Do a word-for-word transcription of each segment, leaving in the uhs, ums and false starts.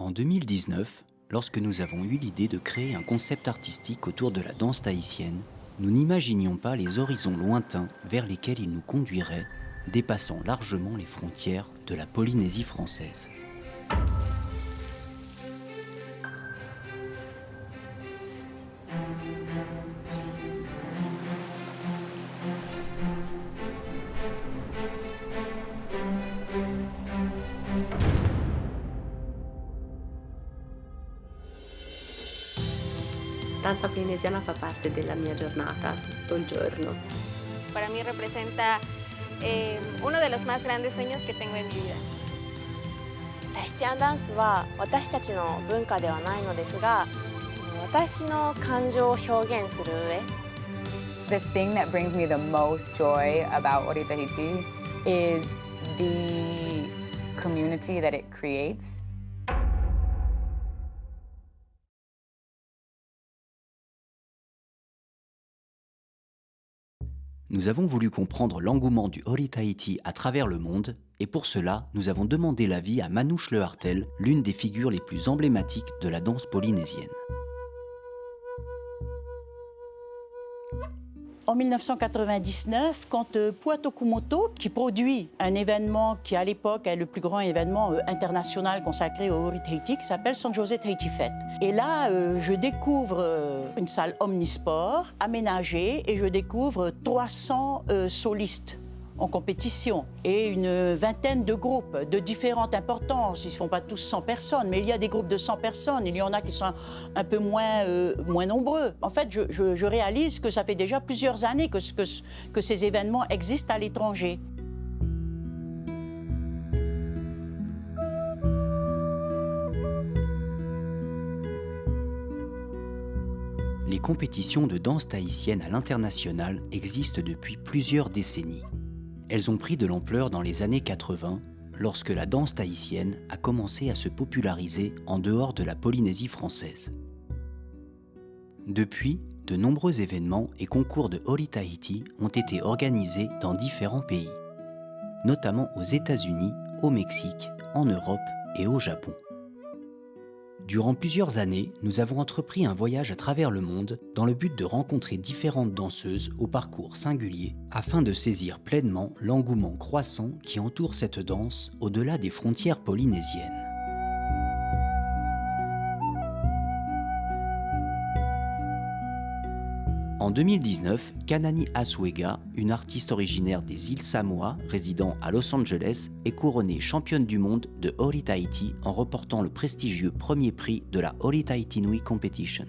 En deux mille dix-neuf, lorsque nous avons eu l'idée de créer un concept artistique autour de la danse tahitienne, nous n'imaginions pas les horizons lointains vers lesquels il nous conduirait, dépassant largement les frontières de la Polynésie française. Danza polinesiana fa parte della mia giornata, tutto il giorno. Para mí representa, eh, uno de los más grandes sueños que tengo en mi vida. タヒチアンダンスは私たちの文化ではないのですが、その私の感情を表現する上 The thing that brings me the most joy about Ori Tahiti is the community that it creates. Nous avons voulu comprendre l'engouement du Ori Tahiti à travers le monde, et pour cela, nous avons demandé l'avis à Manouche Le Hartel, l'une des figures les plus emblématiques de la danse polynésienne. En mille neuf cent quatre-vingt-dix-neuf, quand, euh, Pua Tokumoto, qui produit un événement qui, à l'époque, est le plus grand événement, euh, international consacré au Ori Tahiti, qui s'appelle San José Tahiti Fête. Et là, euh, je découvre, euh, une salle omnisport aménagée et je découvre trois cents, euh, solistes en compétition et une vingtaine de groupes de différentes importances. Ils ne font pas tous cent personnes, mais il y a des groupes de cent personnes, il y en a qui sont un peu moins, euh, moins nombreux. En fait, je, je, je réalise que ça fait déjà plusieurs années que, que, que ces événements existent à l'étranger. Les compétitions de danse tahitienne à l'international existent depuis plusieurs décennies. Elles ont pris de l'ampleur dans les années quatre-vingts, lorsque la danse tahitienne a commencé à se populariser en dehors de la Polynésie française. Depuis, de nombreux événements et concours de Ori Tahiti ont été organisés dans différents pays, notamment aux États-Unis, au Mexique, en Europe et au Japon. Durant plusieurs années, nous avons entrepris un voyage à travers le monde dans le but de rencontrer différentes danseuses aux parcours singuliers afin de saisir pleinement l'engouement croissant qui entoure cette danse au-delà des frontières polynésiennes. En deux mille dix-neuf, Kanani Asuega, une artiste originaire des îles Samoa, résidant à Los Angeles, est couronnée championne du monde de Ori Tahiti en remportant le prestigieux premier prix de la Ori Tahiti Nui Competition.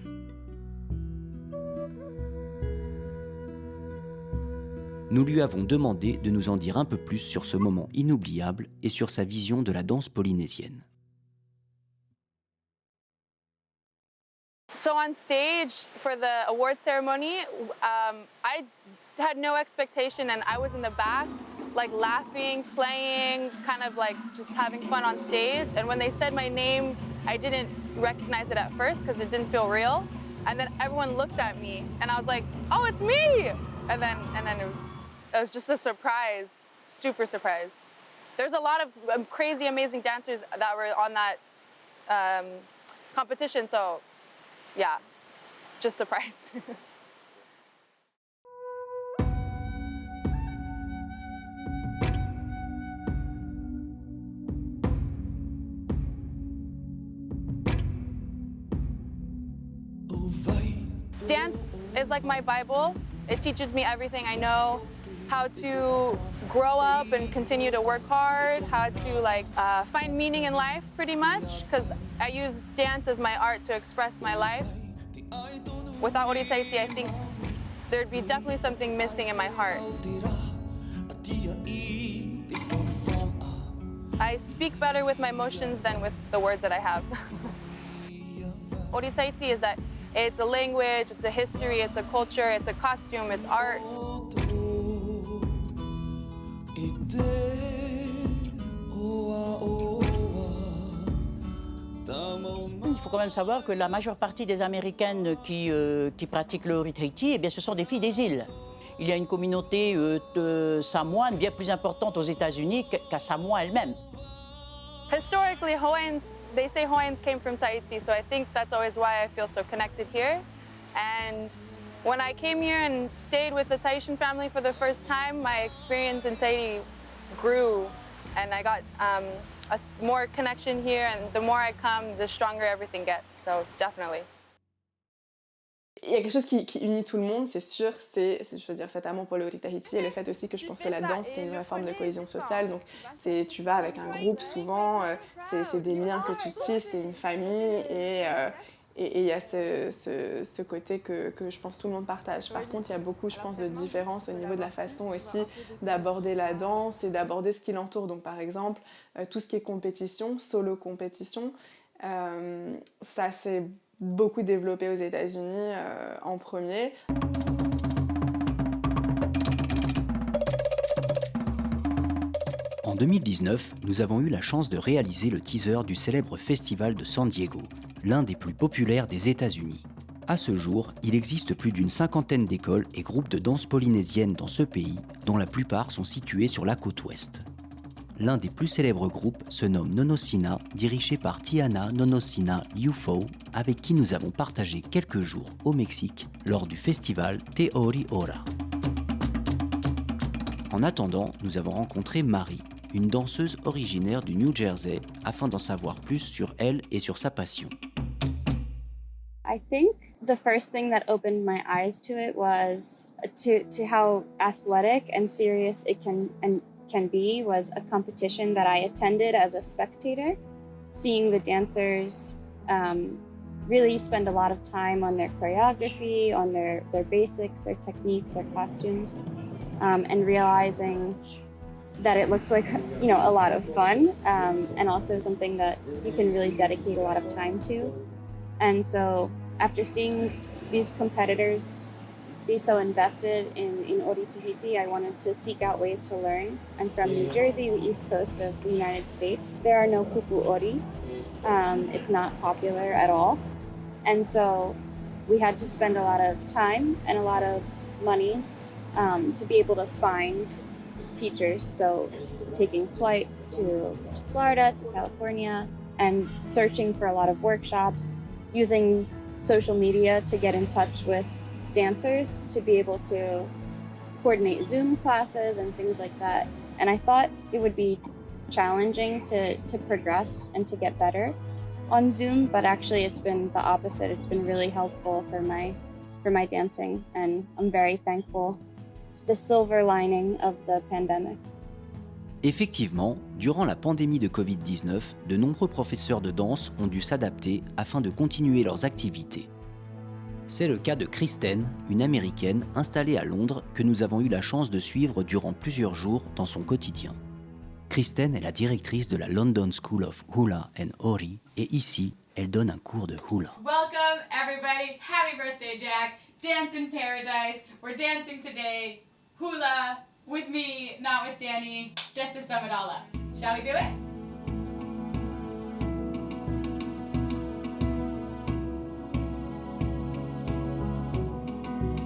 Nous lui avons demandé de nous en dire un peu plus sur ce moment inoubliable et sur sa vision de la danse polynésienne. So on stage for the award ceremony, um, I had no expectation, and I was in the back, like, laughing, playing, kind of, like, just having fun on stage. And when they said my name, I didn't recognize it at first 'cause it didn't feel real. And then everyone looked at me, and I was like, "Oh, it's me!" And then, and then it was, it was just a surprise, super surprise. There's a lot of, um, crazy, amazing dancers that were on that, um, competition, so, yeah, just surprised. Dance is like my Bible. It teaches me everything I know, how to grow up and continue to work hard, how to, like, uh, find meaning in life, pretty much, 'cause I use dance as my art to express my life. Without Ori Tahiti, I think there'd be definitely something missing in my heart. I speak better with my emotions than with the words that I have. Ori Tahiti is that it's a language, it's a history, it's a culture, it's a costume, it's art. Il faut quand même savoir que la majeure partie des Américaines qui, euh, qui pratiquent le Ori Tahiti, eh bien, ce sont des filles des îles. Il y a une communauté, euh, de Samoanes bien plus importante aux États-Unis qu', qu'à Samoa elle-même. Historically, Hawaiians They say Hawaiians came from Tahiti, so I think that's always why I feel so connected here. And when I came here and stayed with the Tahitian family for the first time, my experience in Tahiti grew, and I got, um, a s-, more connection here, and the more I come, the stronger everything gets, so definitely. Il y a quelque chose qui, qui unit tout le monde, c'est sûr, c'est, c'est, je veux dire, cet amour pour le ʻōrite tahiti et le fait aussi que je pense que la danse, c'est une vraie forme de cohésion sociale. Donc, c'est, tu vas avec un groupe souvent, euh, c'est, c'est des liens que tu tisses, c'est une famille et, euh, et, et il y a ce, ce, ce côté que, que je pense tout le monde partage. Par contre, il y a beaucoup, je pense, de différences au niveau de la façon aussi d'aborder la danse et d'aborder ce qui l'entoure. Donc, par exemple, euh, tout ce qui est compétition, solo compétition, euh, ça c'est beaucoup développé aux États-Unis, euh, en premier. En deux mille dix-neuf, nous avons eu la chance de réaliser le teaser du célèbre festival de San Diego, l'un des plus populaires des États-Unis. À ce jour, il existe plus d'une cinquantaine d'écoles et groupes de danse polynésienne dans ce pays, dont la plupart sont situés sur la côte ouest. L'un des plus célèbres groupes se nomme Nonosina, dirigé par Tiana Nonosina Liufau, avec qui nous avons partagé quelques jours au Mexique lors du festival Te Ori Ora. En attendant, nous avons rencontré Marie, une danseuse originaire du New Jersey, afin d'en savoir plus sur elle et sur sa passion. I think the first thing that opened my eyes to it was to, to how athletic and serious it can and can be was a competition that I attended as a spectator, seeing the dancers, um, really spend a lot of time on their choreography, on their, their basics, their technique, their costumes, um, and realizing that it looked like, you know, a lot of fun, um, and also something that you can really dedicate a lot of time to. And so after seeing these competitors be so invested in, in ʻōrite tahiti, I wanted to seek out ways to learn. I'm from New Jersey, the east coast of the United States. There are no kupu ʻori. Um, it's not popular at all. And so we had to spend a lot of time and a lot of money, um, to be able to find teachers. So taking flights to Florida, to California, and searching for a lot of workshops, using social media to get in touch with dancers to be able to coordinate Zoom classes and things like that. And I thought it would be challenging to, to progress and to get better on Zoom, but actually it's been the opposite. It's been really helpful for my, for my dancing, and I'm very thankful. It's the silver lining of the pandemic. Effectivement, durant la pandémie de covid dix-neuf, de nombreux professeurs de danse ont dû s'adapter afin de continuer leurs activités. C'est le cas de Kristen, une Américaine installée à Londres que nous avons eu la chance de suivre durant plusieurs jours dans son quotidien. Kristen est la directrice de la London School of Hula and ʻOri et ici, elle donne un cours de hula. Welcome, everybody. Happy birthday, Jack. Dance in paradise. We're dancing today. Hula with me, not with Danny. Just to sum it all up. Shall we do it?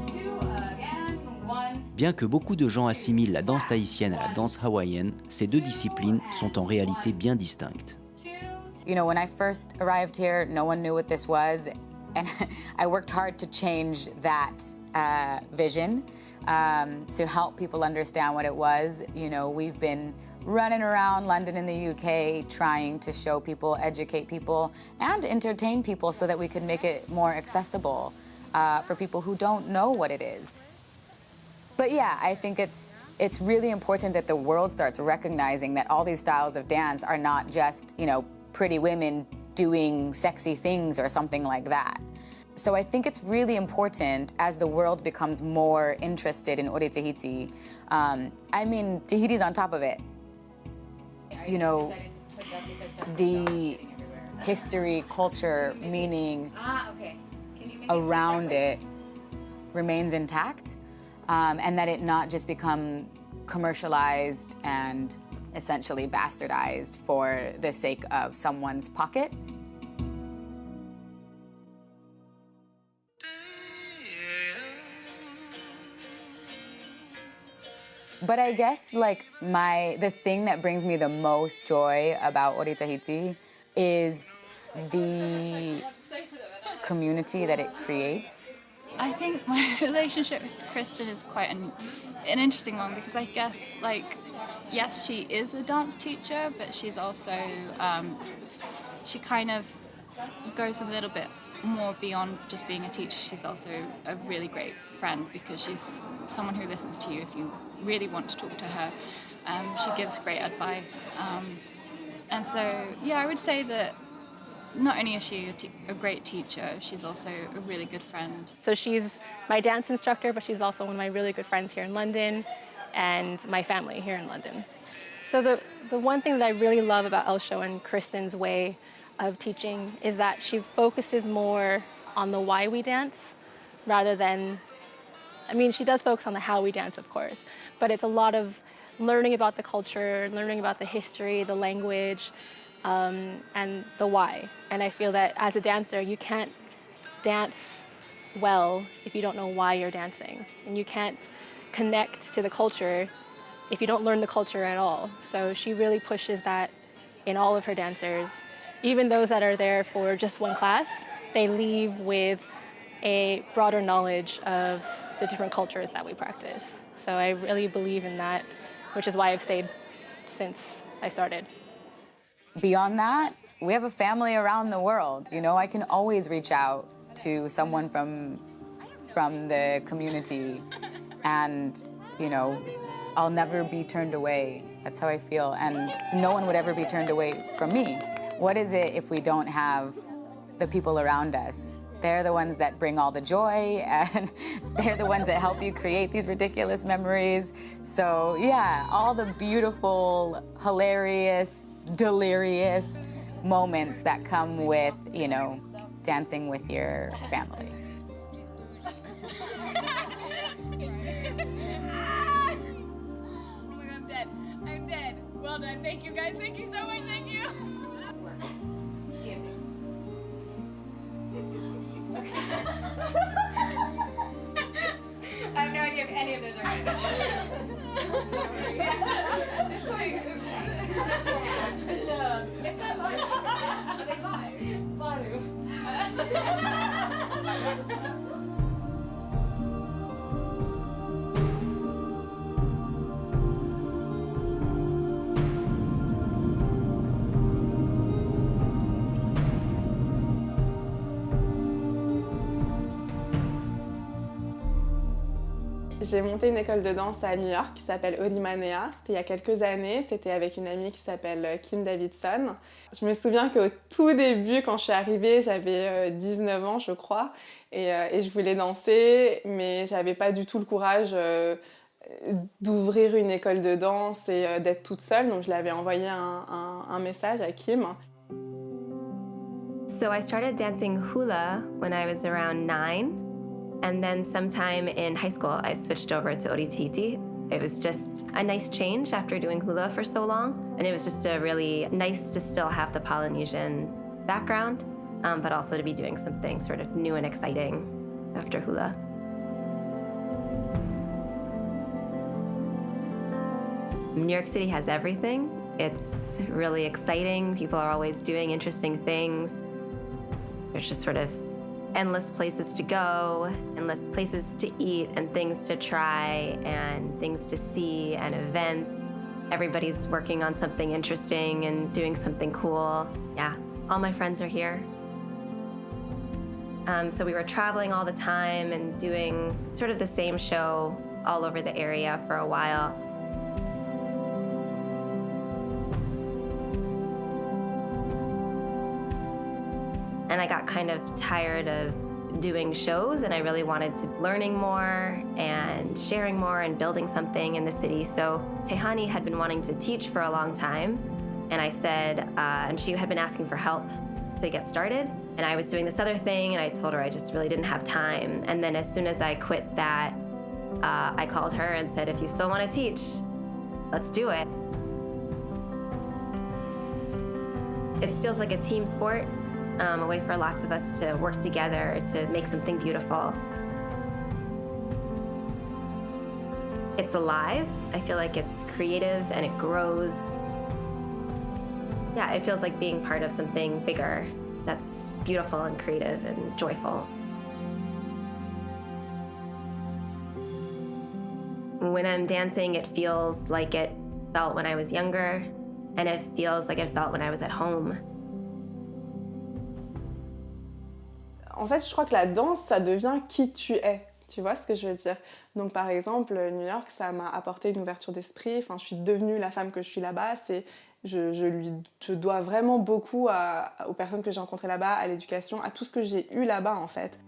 Two again. One. Bien que beaucoup de gens assimilent la danse tahitienne à la danse hawaïenne, ces deux disciplines sont en réalité bien distinctes. You know, when I first arrived here, no one knew what this was. And I worked hard to change that, uh, vision, um, to help people understand what it was. You know, we've been running around London and the U K trying to show people, educate people, and entertain people so that we could make it more accessible, uh, for people who don't know what it is. But yeah, I think it's, it's really important that the world starts recognizing that all these styles of dance are not just, you know, pretty women doing sexy things or something like that. So I think it's really important as the world becomes more interested in ʻOri Tahiti. Um, I mean, Tahiti's on top of it. You know, the history, culture, meaning around it remains intact, um, and that it not just become commercialized and essentially bastardized for the sake of someone's pocket. But I guess, like, my, the thing that brings me the most joy about ʻOri Tahiti is the community that it creates. I think my relationship with Kristen is quite an, an interesting one because I guess, like, yes, she is a dance teacher, but she's also, um, she kind of goes a little bit more beyond just being a teacher. She's also a really great friend because she's someone who listens to you if you really want to talk to her. Um, she gives great advice. Um, and so, yeah, I would say that not only is she a, te- a great teacher, she's also a really good friend. So she's my dance instructor, but she's also one of my really good friends here in London and my family here in London. So the, the one thing that I really love about Elsho and Kristen's way of teaching is that she focuses more on the why we dance rather than, I mean, she does focus on the how we dance, of course, but it's a lot of learning about the culture, learning about the history, the language, um, and the why. And I feel that as a dancer, you can't dance well if you don't know why you're dancing. And you can't connect to the culture if you don't learn the culture at all. So she really pushes that in all of her dancers. Even those that are there for just one class, they leave with a broader knowledge of the different cultures that we practice. So I really believe in that, which is why I've stayed since I started. Beyond that, we have a family around the world. You know, I can always reach out to someone from from the community, and, you know, I'll never be turned away. That's how I feel. And so no one would ever be turned away from me. What is it if we don't have the people around us? They're the ones that bring all the joy, and they're the ones that help you create these ridiculous memories. So, yeah, all the beautiful, hilarious, delirious moments that come with, you know, dancing with your family. Oh my God, I'm dead. I'm dead. Well done. Thank you, guys. Thank you so much. Thank you. I have no idea if any of those are right. It's like, it's, it's, it's, it's, it's, it's, it's, it's, it's, it's, it's, it's, J'ai monté une école de danse à New York qui s'appelle Olimanea. C'était il y a quelques années. C'était avec une amie qui s'appelle Kim Davidson. Je me souviens qu'au tout début, quand je suis arrivée, j'avais, euh, dix-neuf ans, je crois, et, euh, et je voulais danser, mais j'avais pas du tout le courage, euh, d'ouvrir une école de danse et, euh, d'être toute seule. Donc, je l'avais envoyé un, un, un message à Kim. So I started dancing hula when I was around nine, and then sometime in high school, I switched over to Oritiiti. It was just a nice change after doing hula for so long, and it was just a really nice to still have the Polynesian background, um, but also to be doing something sort of new and exciting after hula. New York City has everything. It's really exciting. People are always doing interesting things. There's just sort of endless places to go, endless places to eat, and things to try, and things to see, and events. Everybody's working on something interesting and doing something cool. Yeah, all my friends are here. Um, so we were traveling all the time and doing sort of the same show all over the area for a while. And I got kind of tired of doing shows, and I really wanted to learning more and sharing more and building something in the city. So Tehani had been wanting to teach for a long time, and I said, uh, and she had been asking for help to get started. And I was doing this other thing, and I told her I just really didn't have time. And then as soon as I quit that, uh, I called her and said, "If you still wanna teach, let's do it." It feels like a team sport, um, a way for lots of us to work together to make something beautiful. It's alive. I feel like it's creative and it grows. Yeah, it feels like being part of something bigger that's beautiful and creative and joyful. When I'm dancing, it feels like it felt when I was younger, and it feels like it felt when I was at home. En fait, je crois que la danse, ça devient qui tu es. Tu vois ce que je veux dire ? Donc, par exemple, New York, ça m'a apporté une ouverture d'esprit. Enfin, je suis devenue la femme que je suis là-bas. C'est, je, je lui, je dois vraiment beaucoup à, aux personnes que j'ai rencontrées là-bas, à l'éducation, à tout ce que j'ai eu là-bas, en fait.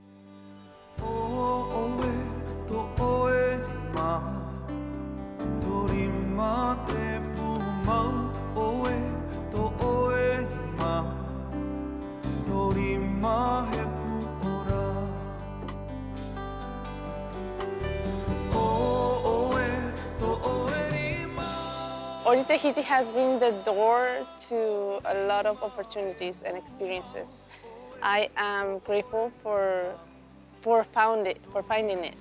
Ori Tahiti has been the door to a lot of opportunities and experiences. I am grateful for for found it, for finding it,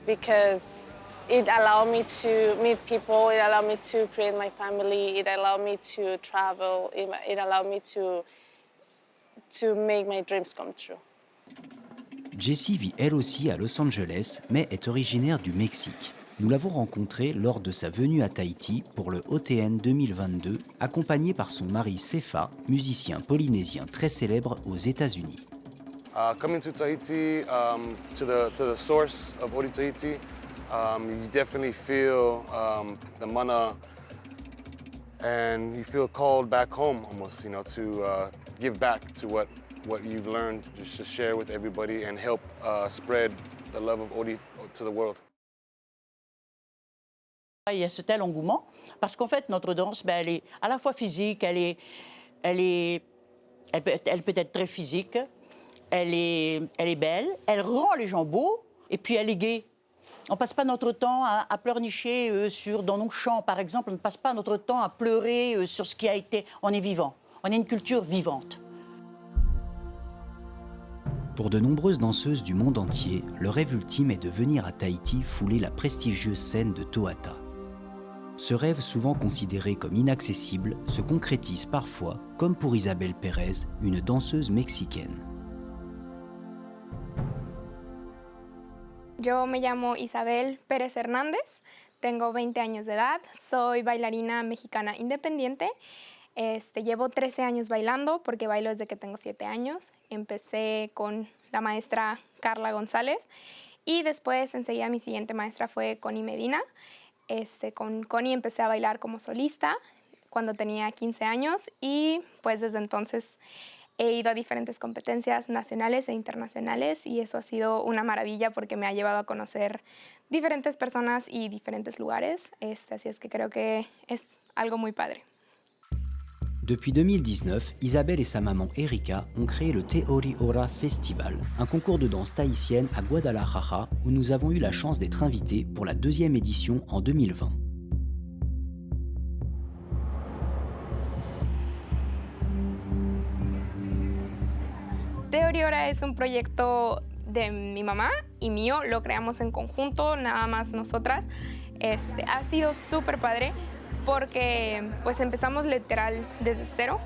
because it allowed me to meet people, it allowed me to create my family, it allowed me to travel, it, it allowed me to to make my dreams come true. Jessie vit elle aussi à Los Angeles, mais est originaire du Mexique. Nous l'avons rencontrée lors de sa venue à Tahiti pour le O T N deux mille vingt-deux, accompagnée par son mari Sefa, musicien polynésien très célèbre aux États-Unis. Uh, coming to Tahiti, um, to the to the source of Ori Tahiti, um, you definitely feel um, the mana, and you feel called back home almost. You know, to uh, give back to what what you've learned, just to share with everybody and help uh, spread the love of Ori to the world. Il y a ce tel engouement, parce qu'en fait, notre danse, ben, elle est à la fois physique, elle, est, elle, est, elle, peut, être, elle peut être très physique, elle est, elle est belle, elle rend les gens beaux, et puis elle est gaie. On ne passe pas notre temps à, à pleurnicher euh, sur, dans nos chants, par exemple, on ne passe pas notre temps à pleurer euh, sur ce qui a été. On est vivant, on est une culture vivante. Pour de nombreuses danseuses du monde entier, le rêve ultime est de venir à Tahiti fouler la prestigieuse scène de Toata. Ce rêve, souvent considéré comme inaccessible, se concrétise parfois, comme pour Isabelle Pérez, une danseuse mexicaine. Yo me llamo Isabel Pérez Hernández, tengo veinte años de edad, soy bailarina mexicana independiente. Este, llevo trece años bailando porque bailo desde que tengo siete años. Empecé con la maestra Carla González y después enseguida mi siguiente maestra fue Connie Medina. Este, con Connie empecé a bailar como solista cuando tenía quince años y pues desde entonces he ido a diferentes competencias nacionales e internacionales y eso ha sido una maravilla porque me ha llevado a conocer diferentes personas y diferentes lugares. Este, así es que creo que es algo muy padre. Depuis deux mille dix-neuf, Isabelle et sa maman Erika ont créé le Te Ori Ora Festival, un concours de danse tahitienne à Guadalajara où nous avons eu la chance d'être invités pour la deuxième édition en deux mille vingt. Te Ori Ora es un proyecto de mi mamá y mío, lo creamos en conjunto, nada más nosotras. Este, ha sido súper padre porque pues empezamos literal desde cero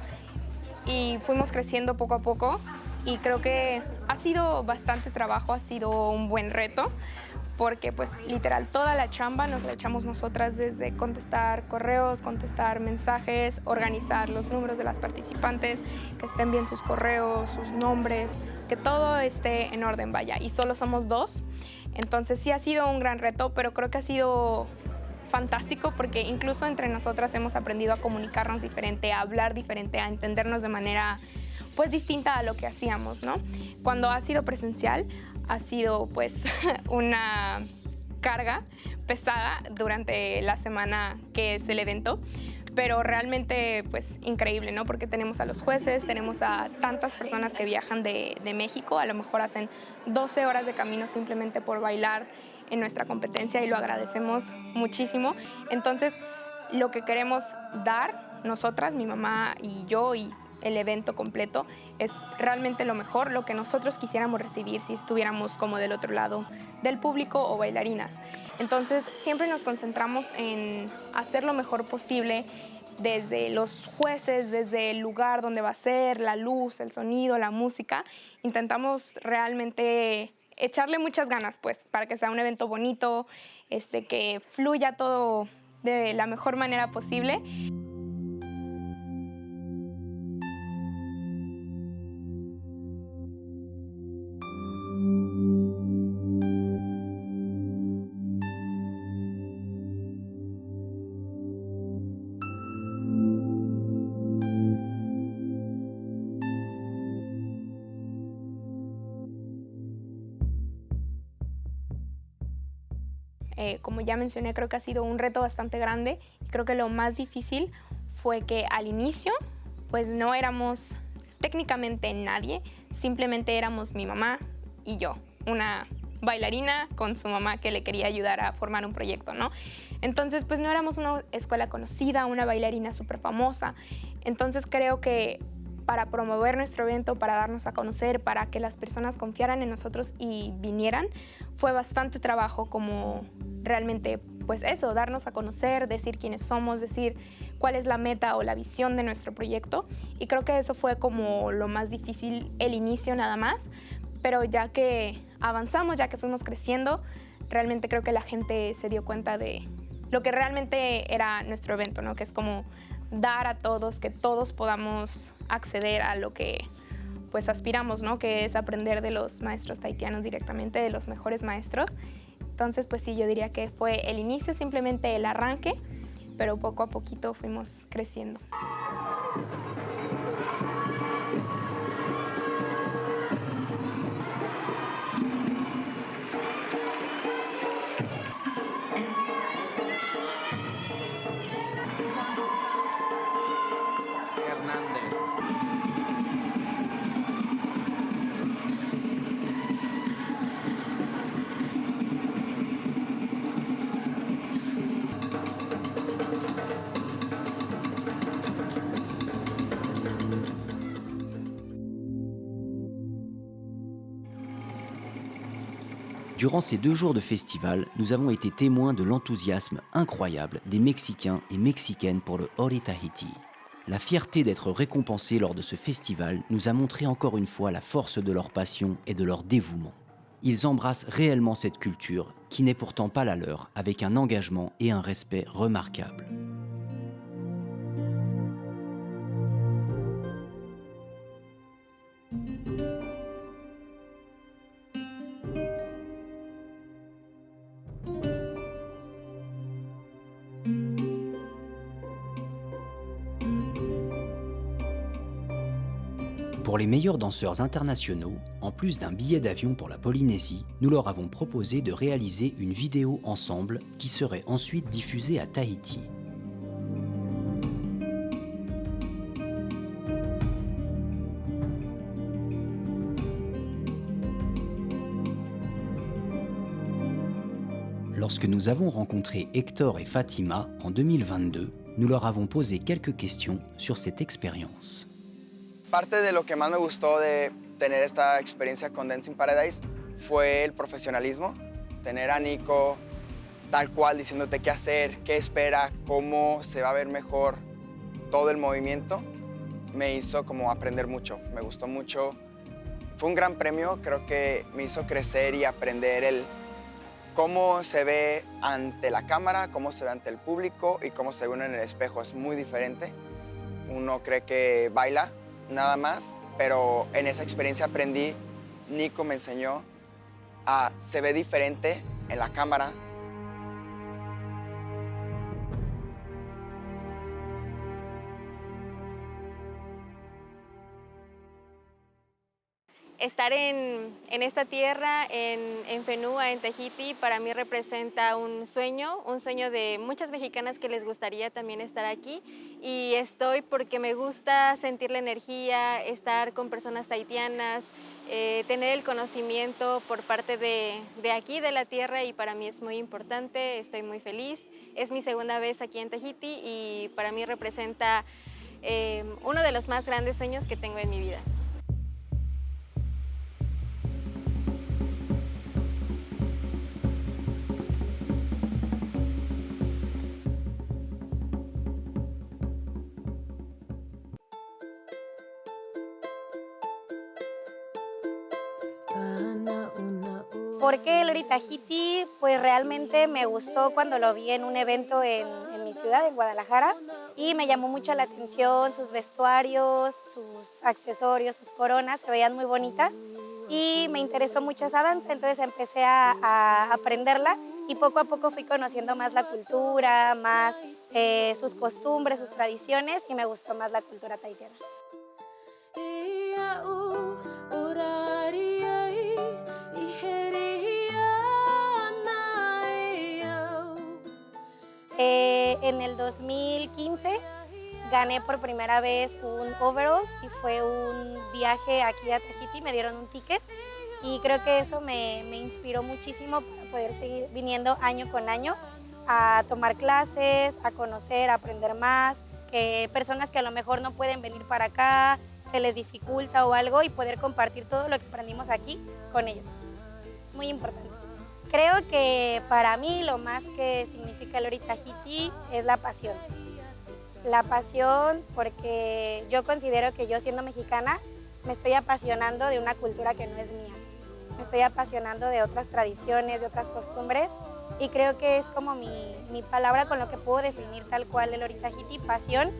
y fuimos creciendo poco a poco y creo que ha sido bastante trabajo, ha sido un buen reto porque pues literal toda la chamba nos la echamos nosotras, desde contestar correos, contestar mensajes, organizar los números de las participantes, que estén bien sus correos, sus nombres, que todo esté en orden, vaya, y solo somos dos. Entonces sí ha sido un gran reto, pero creo que ha sido fantástico porque incluso entre nosotras hemos aprendido a comunicarnos diferente, a hablar diferente, a entendernos de manera pues distinta a lo que hacíamos, ¿no? Cuando ha sido presencial ha sido pues una carga pesada durante la semana que es el evento, pero realmente pues increíble, ¿no? Porque tenemos a los jueces, tenemos a tantas personas que viajan de, de México, a lo mejor hacen doce horas de camino simplemente por bailar en nuestra competencia y lo agradecemos muchísimo. Entonces, lo que queremos dar nosotras, mi mamá y yo y el evento completo, es realmente lo mejor, lo que nosotros quisiéramos recibir si estuviéramos como del otro lado del público o bailarinas. Entonces, siempre nos concentramos en hacer lo mejor posible Desde los jueces, desde el lugar donde va a ser, la luz, el sonido, la música, intentamos realmente echarle muchas ganas, pues, para que sea un evento bonito, este, que fluya todo de la mejor manera posible. Eh, como ya mencioné, creo que ha sido un reto bastante grande y creo que lo más difícil fue que al inicio, pues no éramos técnicamente nadie, simplemente éramos mi mamá y yo, una bailarina con su mamá que le quería ayudar a formar un proyecto, ¿no? Entonces, pues no éramos una escuela conocida, una bailarina súper famosa. Entonces creo que para promover nuestro evento, para darnos a conocer, para que las personas confiaran en nosotros y vinieran, fue bastante trabajo como realmente, pues eso, darnos a conocer, decir quiénes somos, decir cuál es la meta o la visión de nuestro proyecto. Y creo que eso fue como lo más difícil, el inicio nada más, pero ya que avanzamos, ya que fuimos creciendo, realmente creo que la gente se dio cuenta de lo que realmente era nuestro evento, ¿no? Que es como dar a todos, que todos podamos acceder a lo que, pues, aspiramos, ¿no? Que es aprender de los maestros tahitianos directamente, de los mejores maestros. Entonces, pues sí, yo diría que fue el inicio, simplemente el arranque, pero poco a poquito fuimos creciendo. Hernández. Durant ces deux jours de festival, nous avons été témoins de l'enthousiasme incroyable des Mexicains et Mexicaines pour le Hori Tahiti. La fierté d'être récompensés lors de ce festival nous a montré encore une fois la force de leur passion et de leur dévouement. Ils embrassent réellement cette culture qui n'est pourtant pas la leur, avec un engagement et un respect remarquables. Pour les meilleurs danseurs internationaux, en plus d'un billet d'avion pour la Polynésie, nous leur avons proposé de réaliser une vidéo ensemble qui serait ensuite diffusée à Tahiti. Lorsque nous avons rencontré Hector et Fatima en deux mille vingt-deux, nous leur avons posé quelques questions sur cette expérience. Parte de lo que más me gustó de tener esta experiencia con Dancing Paradise fue el profesionalismo, tener a Nico tal cual diciéndote qué hacer, qué espera, cómo se va a ver mejor todo el movimiento, me hizo como aprender mucho, me gustó mucho. Fue un gran premio, creo que me hizo crecer y aprender el cómo se ve ante la cámara, cómo se ve ante el público y cómo se ve uno en el espejo. Es muy diferente. Uno cree que baila nada más, pero en esa experiencia aprendí, Nico me enseñó a, se ve diferente en la cámara. Estar en, en esta tierra, en, en Whenua, en Tahiti, para mí representa un sueño, un sueño de muchas mexicanas que les gustaría también estar aquí. Y estoy porque me gusta sentir la energía, estar con personas tahitianas, eh, tener el conocimiento por parte de, de aquí, de la tierra, y para mí es muy importante, estoy muy feliz. Es mi segunda vez aquí en Tahiti y para mí representa, eh, uno de los más grandes sueños que tengo en mi vida. ¿Por qué Lori Tahiti? Pues realmente me gustó cuando lo vi en un evento en, en mi ciudad, en Guadalajara, y me llamó mucho la atención sus vestuarios, sus accesorios, sus coronas, se veían muy bonitas, y me interesó mucho esa danza, entonces empecé a, a aprenderla, y poco a poco fui conociendo más la cultura, más, eh, sus costumbres, sus tradiciones, y me gustó más la cultura tahitiana. Eh, en el dos mil quince gané por primera vez un overall y fue un viaje aquí a Tahiti, me dieron un ticket y creo que eso me, me inspiró muchísimo para poder seguir viniendo año con año a tomar clases, a conocer, a aprender más, que personas que a lo mejor no pueden venir para acá, se les dificulta o algo y poder compartir todo lo que aprendimos aquí con ellos. Es muy importante. Creo que para mí lo más que significa Lori Tahiti es la pasión. La pasión porque yo considero que yo siendo mexicana me estoy apasionando de una cultura que no es mía. Me estoy apasionando de otras tradiciones, de otras costumbres y creo que es como mi, mi palabra con lo que puedo definir tal cual el Lori Tahiti, pasión.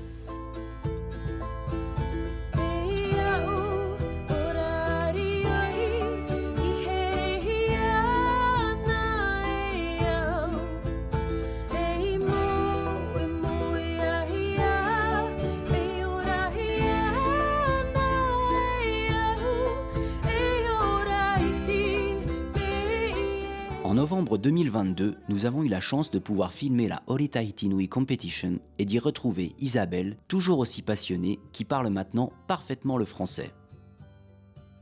En novembre deux mille vingt-deux, nous avons eu la chance de pouvoir filmer la Lori Tahiti Nui Competition et d'y retrouver Isabelle, toujours aussi passionnée, qui parle maintenant parfaitement le français.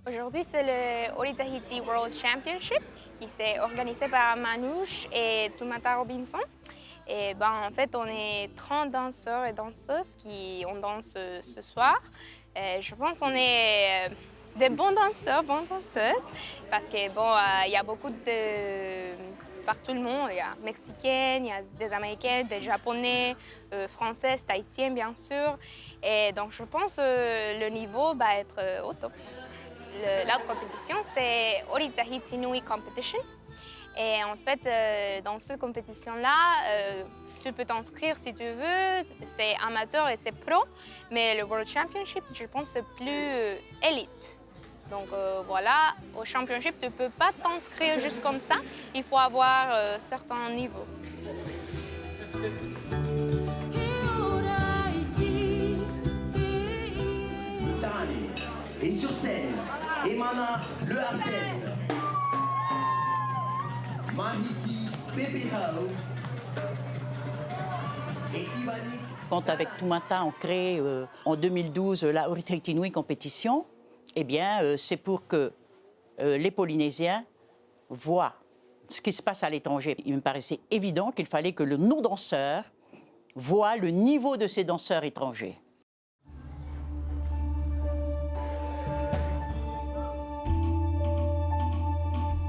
Aujourd'hui, c'est le Lori Tahiti World Championship qui s'est organisé par Manouche et Tumata Robinson. Et ben, en fait, on est trente danseurs et danseuses qui ont dansé ce soir. Euh, je pense qu'on est, euh, des bons danseurs, bonnes danseuses, parce que bon, euh, il y a beaucoup de, par tout le monde, il y a mexicaines, il y a des américaines, des japonais, euh, françaises, tahitiennes bien sûr. Et donc je pense, euh, le niveau va être, euh, au top. Le, l'autre compétition, c'est Lori Tahiti Nui Competition. Et en fait, euh, dans cette compétition-là, euh, tu peux t'inscrire si tu veux, c'est amateur et c'est pro, mais le World Championship, je pense, c'est plus, euh, élite. Donc, euh, voilà, au championship, tu peux pas t'inscrire juste comme ça, il faut avoir, euh, certains niveaux. Et sur scène, Emana Leharten, Mahiti Pepehau et Ivani. Quand avec Tumata, on crée, euh, en deux mille douze, la Lori Tahiti Nui Competition, eh bien, euh, c'est pour que, euh, les Polynésiens voient ce qui se passe à l'étranger. Il me paraissait évident qu'il fallait que le, nos danseurs voient le niveau de ces danseurs étrangers.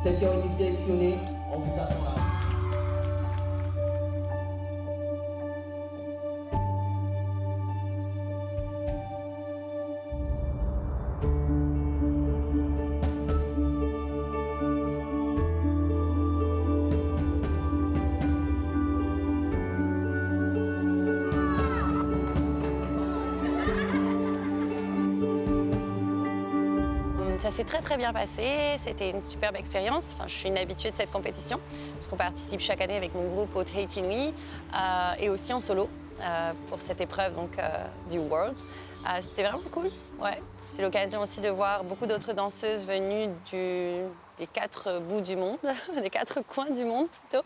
Celles qui ont été sélectionnées, on vous attend là. Ça s'est très, très bien passé. C'était une superbe expérience. Enfin, je suis une habituée de cette compétition, parce qu'on participe chaque année avec mon groupe au Tahiti Nui, euh, et aussi en solo, euh, pour cette épreuve, donc, euh, du World. Euh, c'était vraiment cool, ouais. C'était l'occasion aussi de voir beaucoup d'autres danseuses venues du, des quatre bouts du monde, des quatre coins du monde plutôt.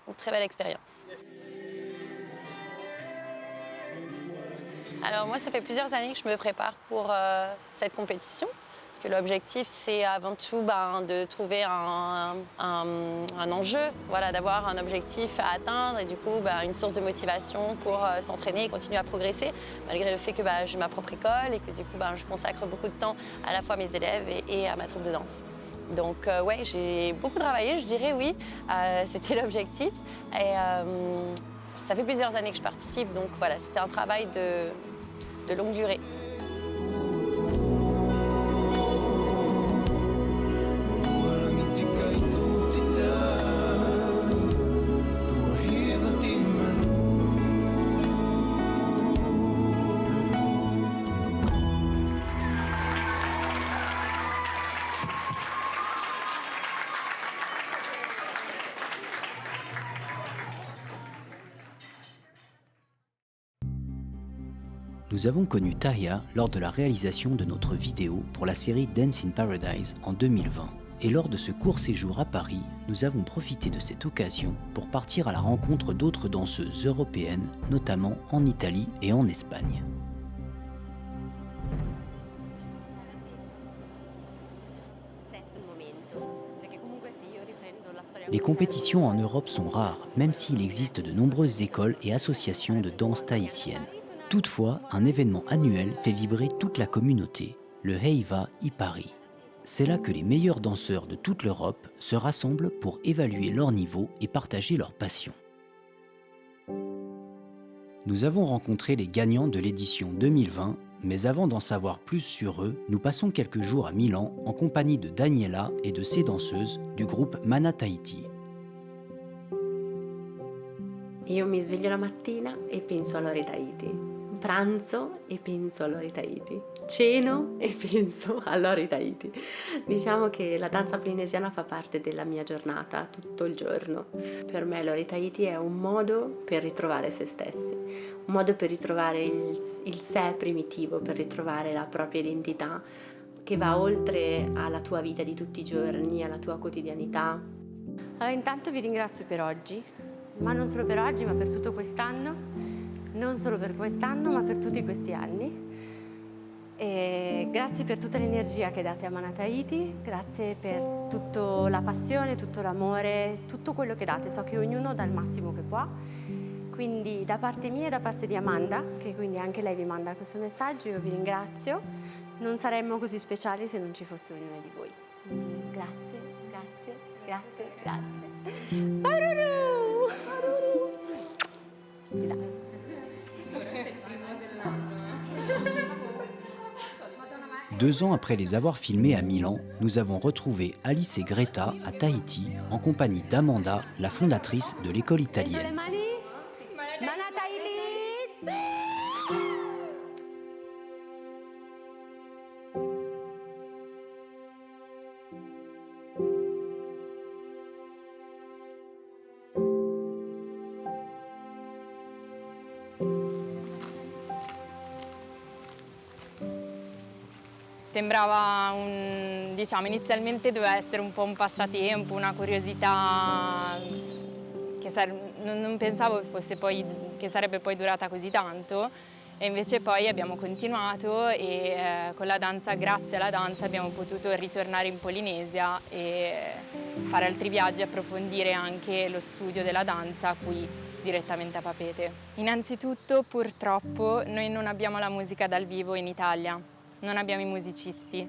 Une très belle expérience. Alors moi, ça fait plusieurs années que je me prépare pour, euh, cette compétition. Parce que l'objectif, c'est avant tout, ben, de trouver un, un, un enjeu, voilà, d'avoir un objectif à atteindre et du coup, ben, une source de motivation pour, euh, s'entraîner et continuer à progresser, malgré le fait que, ben, j'ai ma propre école et que du coup, ben, je consacre beaucoup de temps à la fois à mes élèves et, et à ma troupe de danse. Donc, euh, ouais, j'ai beaucoup travaillé, je dirais, oui. Euh, c'était l'objectif. Et, euh, ça fait plusieurs années que je participe, donc voilà, c'était un travail de, de longue durée. Nous avons connu Tahia lors de la réalisation de notre vidéo pour la série Dance in Paradise en deux mille vingt. Et lors de ce court séjour à Paris, nous avons profité de cette occasion pour partir à la rencontre d'autres danseuses européennes, notamment en Italie et en Espagne. Les compétitions en Europe sont rares, même s'il existe de nombreuses écoles et associations de danse tahitienne. Toutefois, un événement annuel fait vibrer toute la communauté, le Heiva i Pari. C'est là que les meilleurs danseurs de toute l'Europe se rassemblent pour évaluer leur niveau et partager leur passion. Nous avons rencontré les gagnants de l'édition deux mille vingt, mais avant d'en savoir plus sur eux, nous passons quelques jours à Milan en compagnie de Daniela et de ses danseuses du groupe Mana Tahiti. Io mi sveglio la mattina e penso a Lori Tahiti. Pranzo e penso a Lori Tahiti. Ceno e penso a Lori Tahiti. Diciamo che la danza polinesiana fa parte della mia giornata, tutto il giorno. Per me Lori Tahiti è un modo per ritrovare se stessi, un modo per ritrovare il, il sé primitivo, per ritrovare la propria identità, che va oltre alla tua vita di tutti i giorni, alla tua quotidianità. Allora, intanto vi ringrazio per oggi, ma non solo per oggi, ma per tutto quest'anno, non solo per quest'anno, ma per tutti questi anni. E grazie per tutta l'energia che date a Mana Tahiti, grazie per tutta la passione, tutto l'amore, tutto quello che date. So che ognuno dà il massimo che può, quindi da parte mia e da parte di Amanda, che quindi anche lei vi manda questo messaggio, io vi ringrazio. Non saremmo così speciali se non ci fosse ognuno di voi. Quindi grazie, grazie, grazie, grazie. Aruru! Aruru! Deux ans après les avoir filmés à Milan, nous avons retrouvé Alice et Greta à Tahiti en compagnie d'Amanda, la fondatrice de l'école italienne. Sembrava un, diciamo, inizialmente doveva essere un po' un passatempo, una curiosità che sar-, non, non pensavo fosse poi, che sarebbe poi durata così tanto. E invece poi abbiamo continuato e, eh, con la danza, grazie alla danza, abbiamo potuto ritornare in Polinesia e fare altri viaggi, approfondire anche lo studio della danza qui direttamente a Papeete. Innanzitutto, purtroppo, noi non abbiamo la musica dal vivo in Italia, non abbiamo i musicisti.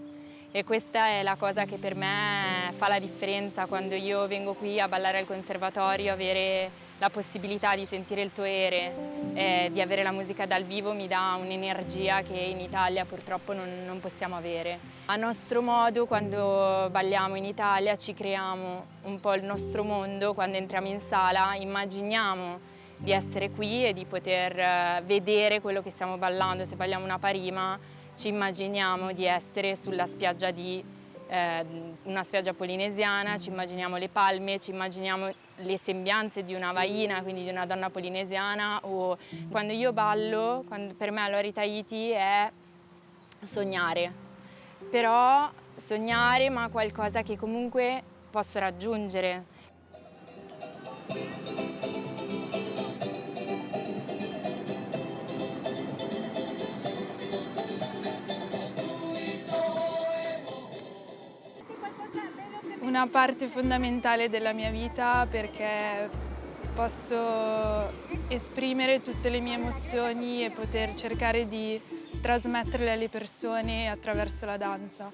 E questa è la cosa che per me fa la differenza quando io vengo qui a ballare al conservatorio, avere la possibilità di sentire il Toere, eh, di avere la musica dal vivo mi dà un'energia che in Italia purtroppo non, non possiamo avere. A nostro modo, quando balliamo in Italia, ci creiamo un po' il nostro mondo, quando entriamo in sala, immaginiamo di essere qui e di poter, eh, vedere quello che stiamo ballando. Se balliamo una parima, ci immaginiamo di essere sulla spiaggia di, eh, una spiaggia polinesiana, ci immaginiamo le palme, ci immaginiamo le sembianze di una vaina, quindi di una donna polinesiana, o quando io ballo, quan-, per me Lori Tahiti è sognare. Però sognare, ma qualcosa che comunque posso raggiungere. Una parte fondamentale della mia vita, perché posso esprimere tutte le mie emozioni e poter cercare di trasmetterle alle persone attraverso la danza.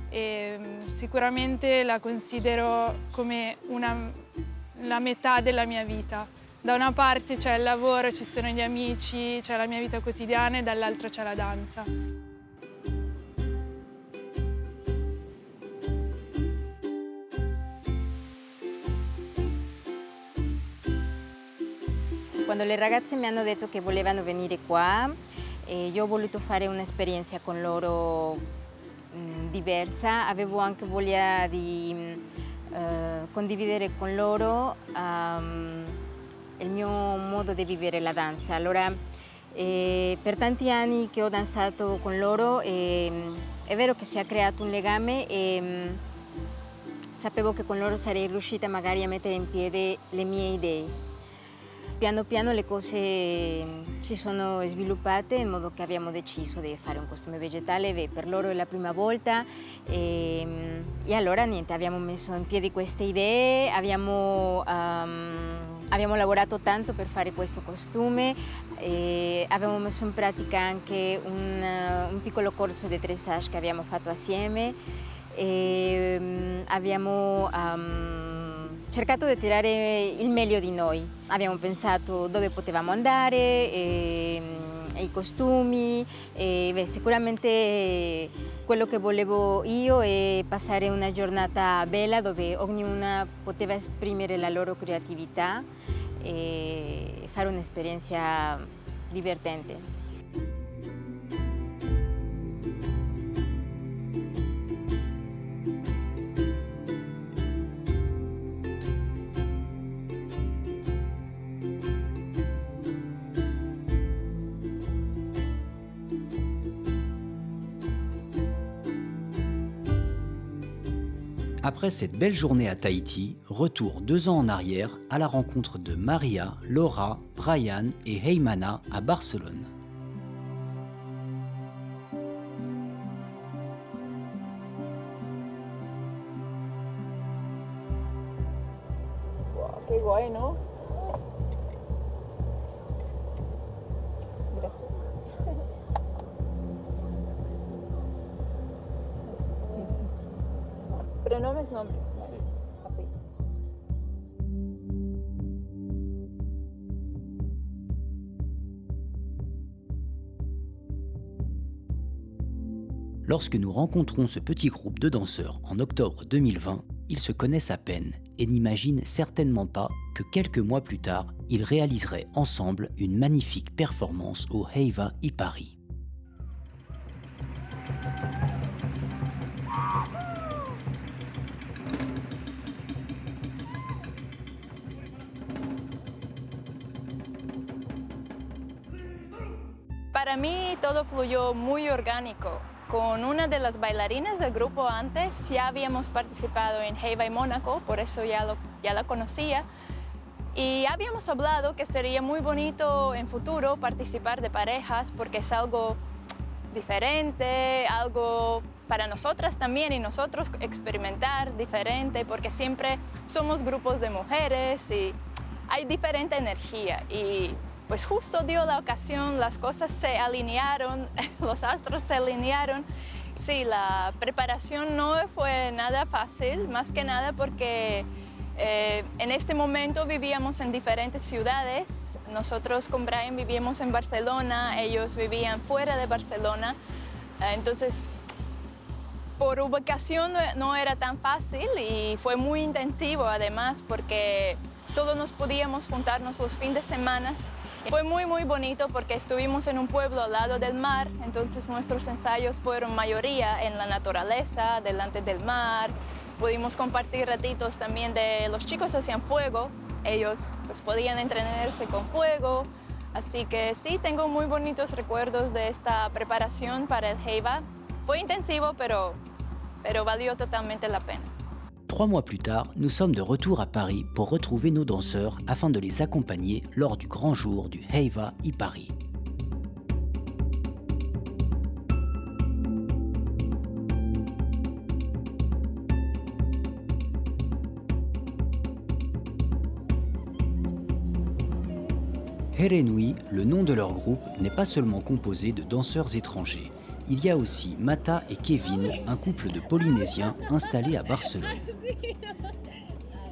E, mm, sicuramente la considero come una, la metà della mia vita. Da una parte c'è il lavoro, ci sono gli amici, c'è la mia vita quotidiana e dall'altra c'è la danza. Quando le ragazze mi hanno detto che volevano venire qua, e io ho voluto fare un'esperienza con loro, mm, diversa, avevo anche voglia di, mm, eh, condividere con loro, ehm, il mio modo di vivere la danza. Allora, E per tanti anni che ho danzato con loro, e, è vero che si è creato un legame e, mm, sapevo che con loro sarei riuscita magari a mettere in piedi le mie idee. Piano piano le cose, mm, si sono sviluppate in modo che abbiamo deciso di fare un costume vegetale, ve-, per loro è la prima volta. E, e allora niente, abbiamo messo in piedi queste idee, abbiamo, ehm, abbiamo lavorato tanto per fare questo costume e abbiamo messo in pratica anche un, un piccolo corso di dressage che abbiamo fatto assieme e, mm, abbiamo, ehm, cercato di tirare il meglio di noi. Abbiamo pensato dove potevamo andare, e, mm, i costumi, e, beh, sicuramente quello che volevo io è passare una giornata bella dove ognuna poteva esprimere la loro creatività e fare un'esperienza divertente. Après cette belle journée à Tahiti, retour deux ans en arrière à la rencontre de Maria, Laura, Brian et Heimana à Barcelone. Wow, qué guay, ¿no? Gracias. Pronombres, nombre. Sí. Apellido. Lorsque nous rencontrons ce petit groupe de danseurs en octobre deux mille vingt, ils se connaissent à peine et n'imaginent certainement pas que quelques mois plus tard, ils réaliseraient ensemble une magnifique performance au Heiva i Paris. Para mí todo fluyó muy orgánico. Con una de las bailarinas del grupo antes ya habíamos participado en Heiva i Mónaco, por eso ya lo, ya la conocía. Y habíamos hablado que sería muy bonito en futuro participar de parejas porque es algo diferente, algo para nosotras también y nosotros experimentar diferente, porque siempre somos grupos de mujeres y hay diferente energía. Y pues justo dio la ocasión, las cosas se alinearon, los astros se alinearon. Sí, la preparación no fue nada fácil, más que nada porque, eh, en este momento vivíamos en diferentes ciudades. Nosotros con Brian vivíamos en Barcelona, ellos vivían fuera de Barcelona. Eh, entonces, por ubicación no, no era tan fácil y fue muy intensivo además porque solo nos podíamos juntarnos los fines de semana. Fue muy, muy bonito porque estuvimos en un pueblo al lado del mar, entonces nuestros ensayos fueron mayoría en la naturaleza, delante del mar. Pudimos compartir ratitos también de los chicos hacían fuego, ellos, pues, podían entretenerse con fuego. Así que sí, tengo muy bonitos recuerdos de esta preparación para el Heiva. Fue intensivo, pero, pero valió totalmente la pena. Trois mois plus tard, nous sommes de retour à Paris pour retrouver nos danseurs afin de les accompagner lors du grand jour du Heiva i Paris. Herenui, le nom de leur groupe, n'est pas seulement composé de danseurs étrangers. Il y a aussi Mata et Kevin, un couple de Polynésiens installés à Barcelone.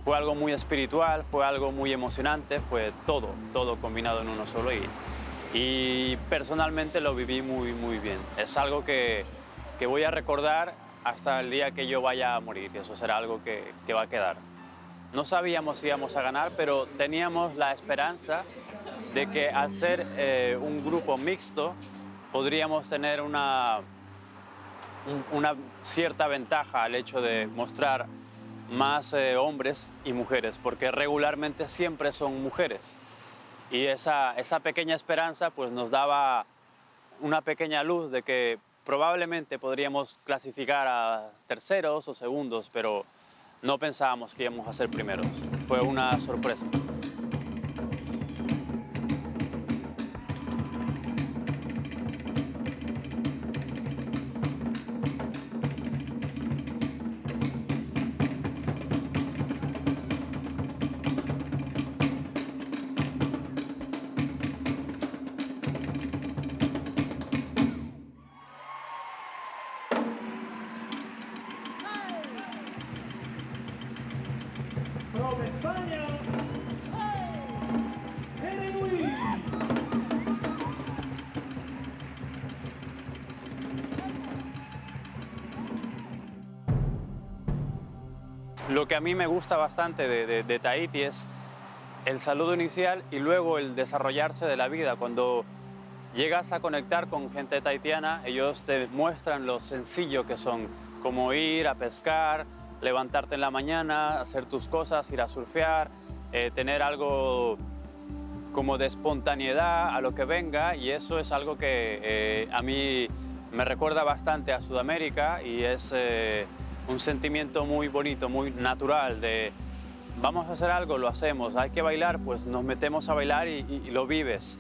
Fue algo muy espiritual, fue algo muy emocionante, fue todo, todo combinado en uno solo y, y personalmente lo viví muy, muy bien. Es algo que, que voy a recordar hasta el día que yo vaya a morir, y eso será algo que, que va a quedar. No sabíamos si íbamos a ganar, pero teníamos la esperanza de que al ser, eh, un grupo mixto, podríamos tener una, un, una cierta ventaja al hecho de mostrar más, eh, hombres y mujeres, porque regularmente siempre son mujeres. Y esa, esa pequeña esperanza, pues, nos daba una pequeña luz de que probablemente podríamos clasificar a terceros o segundos, pero no pensábamos que íbamos a ser primeros. Fue una sorpresa. From España, Erenui. Lo que a mí me gusta bastante de, de, de Tahití es el saludo inicial y luego el desarrollarse de la vida. Cuando llegas a conectar con gente tahitiana, ellos te muestran lo sencillo que son, como ir a pescar, levantarte en la mañana, hacer tus cosas, ir a surfear, eh, tener algo como de espontaneidad a lo que venga, y eso es algo que, eh, a mí me recuerda bastante a Sudamérica y es, eh, un sentimiento muy bonito, muy natural de, vamos a hacer algo, lo hacemos, hay que bailar, pues nos metemos a bailar y, y, y lo vives.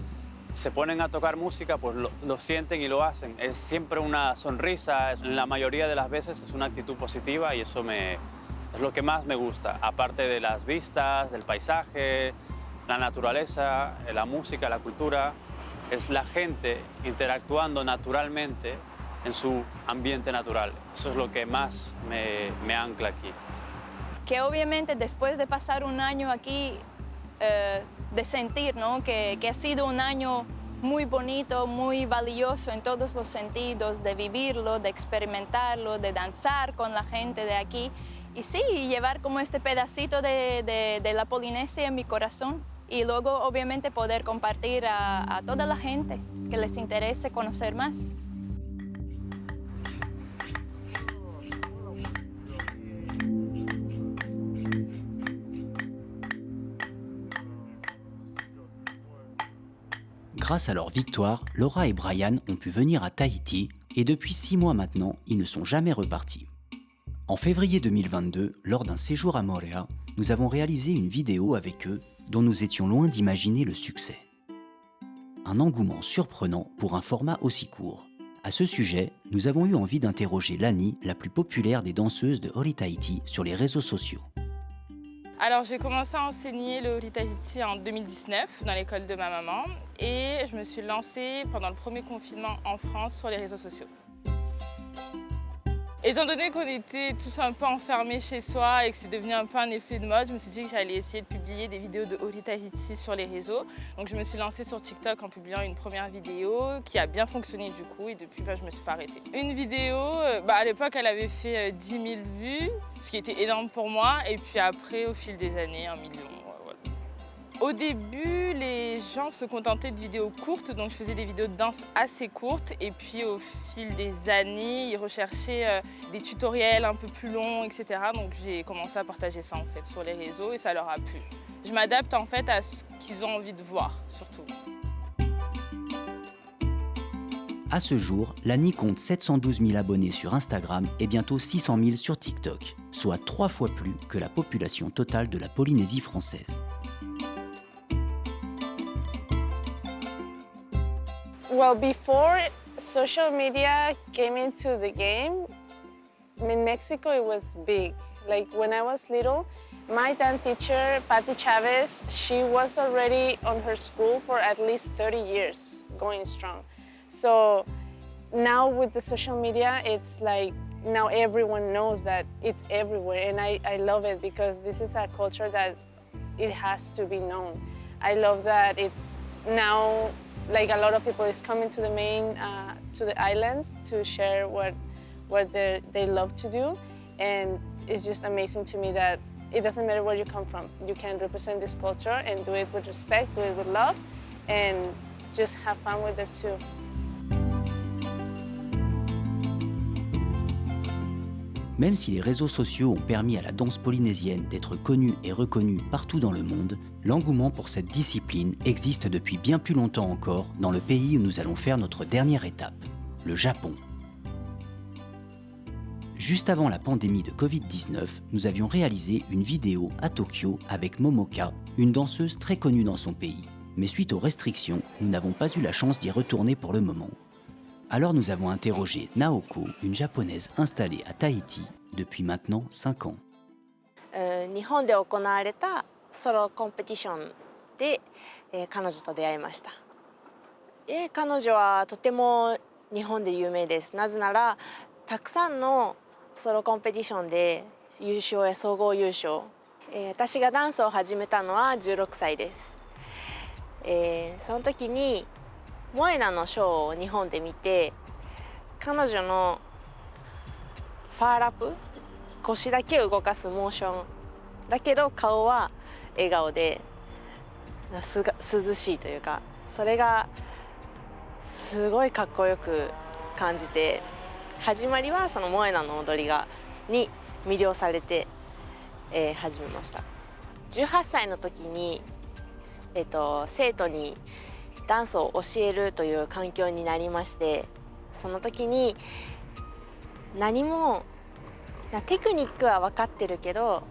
Se ponen a tocar música, pues lo, lo sienten y lo hacen. Es siempre una sonrisa, es, la mayoría de las veces es una actitud positiva y eso me, es lo que más me gusta, aparte de las vistas, del paisaje, la naturaleza, la música, la cultura, es la gente interactuando naturalmente en su ambiente natural. Eso es lo que más me, me ancla aquí. Que obviamente después de pasar un año aquí, eh, de sentir, ¿no? Que, que ha sido un año muy bonito, muy valioso en todos los sentidos, de vivirlo, de experimentarlo, de danzar con la gente de aquí. Y sí, llevar como este pedacito de, de, de la Polinesia en mi corazón. Y luego, obviamente, poder compartir a, a toda la gente que les interese conocer más. Grâce à leur victoire, Laura et Brian ont pu venir à Tahiti et depuis six mois maintenant, ils ne sont jamais repartis. En février deux mille vingt-deux, lors d'un séjour à Moorea, nous avons réalisé une vidéo avec eux dont nous étions loin d'imaginer le succès. Un engouement surprenant pour un format aussi court. À ce sujet, nous avons eu envie d'interroger Lani, la plus populaire des danseuses de Hori Tahiti, sur les réseaux sociaux. Alors, j'ai commencé à enseigner le Hori Tahiti en deux mille dix-neuf dans l'école de ma maman et je me suis lancée pendant le premier confinement en France sur les réseaux sociaux. Étant donné qu'on était tous un peu enfermés chez soi et que c'est devenu un peu un effet de mode, je me suis dit que j'allais essayer de publier des vidéos de Hori Tahiti sur les réseaux. Donc je me suis lancée sur TikTok en publiant une première vidéo qui a bien fonctionné du coup et depuis, bah, je me suis pas arrêtée. Une vidéo, euh, bah, à l'époque, elle avait fait, euh, dix mille vues, ce qui était énorme pour moi. Et puis après, au fil des années, un million, euh, voilà. Au début, les gens se contentaient de vidéos courtes, donc je faisais des vidéos de danse assez courtes. Et puis au fil des années, ils recherchaient, euh, des tutoriels un peu plus longs, et cetera. Donc j'ai commencé à partager ça en fait sur les réseaux et ça leur a plu. Je m'adapte en fait à ce qu'ils ont envie de voir surtout. À ce jour, Lani compte sept cent douze mille abonnés sur Instagram et bientôt six cent mille sur TikTok, soit trois fois plus que la population totale de la Polynésie française. Well, before social media came into the game, in Mexico, it was big. Like, when I was little, my dance teacher, Patty Chavez, she was already on her school for at least thirty years, going strong. So now with the social media, it's like now everyone knows that it's everywhere, and I, I love it because this is a culture that it has to be known. I love that it's now, like, a lot of people is coming to the main, uh, to the islands to share what, what they, they love to do. And it's just amazing to me that it doesn't matter where you come from. You can represent this culture and do it with respect, do it with love, and just have fun with it too. Même si les réseaux sociaux ont permis à la danse polynésienne d'être connue et reconnue partout dans le monde, l'engouement pour cette discipline existe depuis bien plus longtemps encore dans le pays où nous allons faire notre dernière étape, le Japon. Juste avant la pandémie de covid dix-neuf, nous avions réalisé une vidéo à Tokyo avec Momoka, une danseuse très connue dans son pays. Mais suite aux restrictions, nous n'avons pas eu la chance d'y retourner pour le moment. Alors nous avons interrogé Naoko, une Japonaise installée à Tahiti depuis maintenant cinq ans. えー日本で行われたソロコンペティションで、えー彼女と出会いました。で、彼女はとても日本で有名です。なぜなら、たくさんのソロコンペティションで優勝や総合優勝、えー私がダンスを始めたのはじゅうろくさいです。えーその時に、モエナのショーを日本で見て、彼女のファーラップ、腰だけを動かすモーションだけど、顔は笑顔で、すが涼しいというか、それがすごいかっこよく感じて、始まりはそのモエナの踊りがに魅了されて、えー始めました。じゅうはっさいの時に、えっと、生徒にダンスを教えるという環境になりまして、その時に何も、なテクニックは分かってるけど、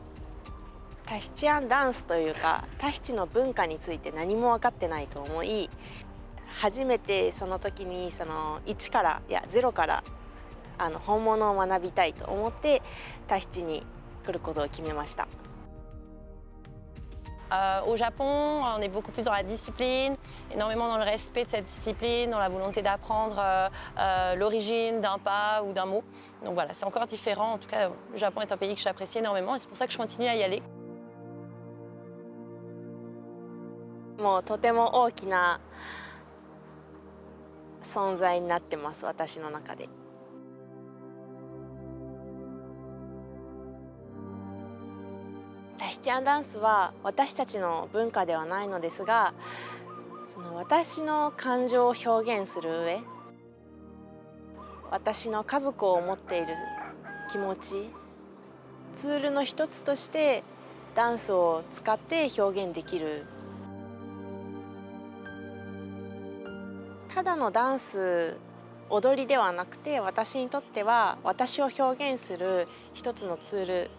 タヒチアンダンスというか、タヒチの文化について何も分かってないと思い、初めてその時にそのいちから、いや、ゼロから、あの本物を学びたいと思って、タヒチに来ることを決めました。 Euh, au Japon, on est beaucoup plus dans la discipline, énormément dans le respect de cette discipline, dans la volonté d'apprendre euh, euh, l'origine d'un pas ou d'un mot. Donc voilà, c'est encore différent. En tout cas, le Japon est un pays que j'apprécie énormément et c'est pour ça que je continue à y aller. もうとても大きな存在になってます、私の中で。タヒチアンダンスは私たちの文化ではないのですが、その私の感情を表現する上、私の家族を思っている気持ち、ツールの一つとしてダンスを使って表現できる。ただのダンス、踊りではなくて、私にとっては私を表現する一つのツール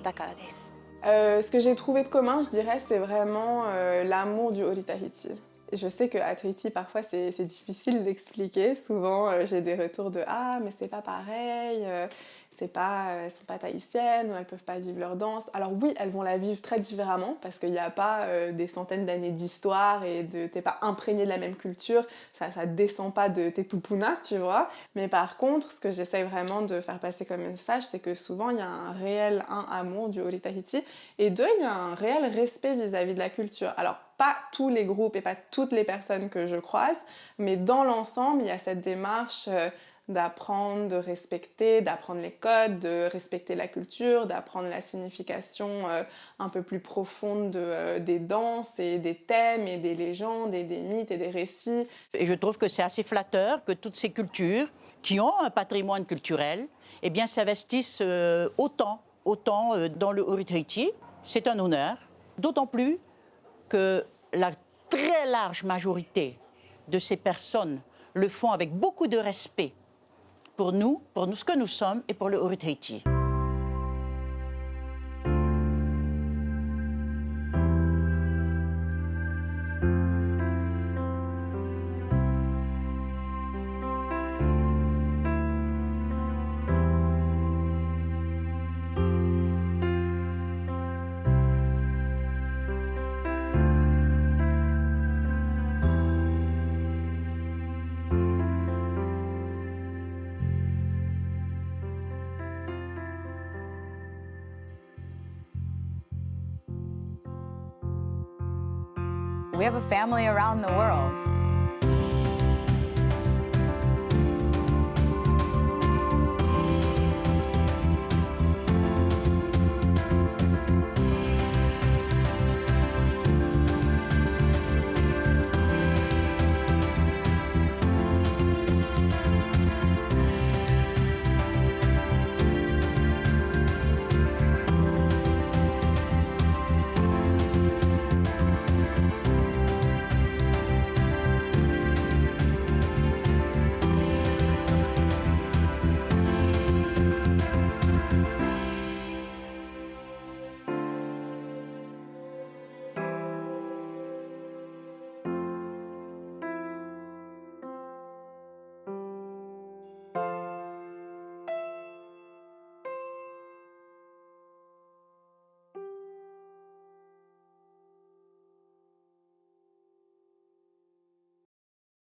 だからです。 Euh, ce que j'ai trouvé de commun, je dirais, c'est vraiment euh, l'amour du Hori Tahiti. Je sais qu'à Tahiti, parfois, c'est c'est difficile d'expliquer. Souvent, euh, j'ai des retours de ah, mais c'est pas pareil, euh, c'est pas, euh, elles sont pas tahitiennes, ou elles peuvent pas vivre leur danse. Alors oui, elles vont la vivre très différemment parce qu'il n'y a pas euh, des centaines d'années d'histoire et de, t'es pas imprégné de la même culture, ça, ça descend pas de tes tupuna, tu vois. Mais par contre, ce que j'essaye vraiment de faire passer comme message, c'est que souvent, il y a un réel, un, amour du Hori Tahiti, et deux, il y a un réel respect vis-à-vis de la culture. Alors, pas tous les groupes et pas toutes les personnes que je croise, mais dans l'ensemble, il y a cette démarche euh, d'apprendre, de respecter, d'apprendre les codes, de respecter la culture, d'apprendre la signification euh, un peu plus profonde de, euh, des danses et des thèmes et des légendes et des mythes et des récits. Et je trouve que c'est assez flatteur que toutes ces cultures qui ont un patrimoine culturel, eh bien, s'investissent euh, autant, autant euh, dans le Hori Tahiti. C'est un honneur, d'autant plus que la très large majorité de ces personnes le font avec beaucoup de respect pour nous, pour nous, ce que nous sommes et pour le Hori Tahiti. We have a family around the world.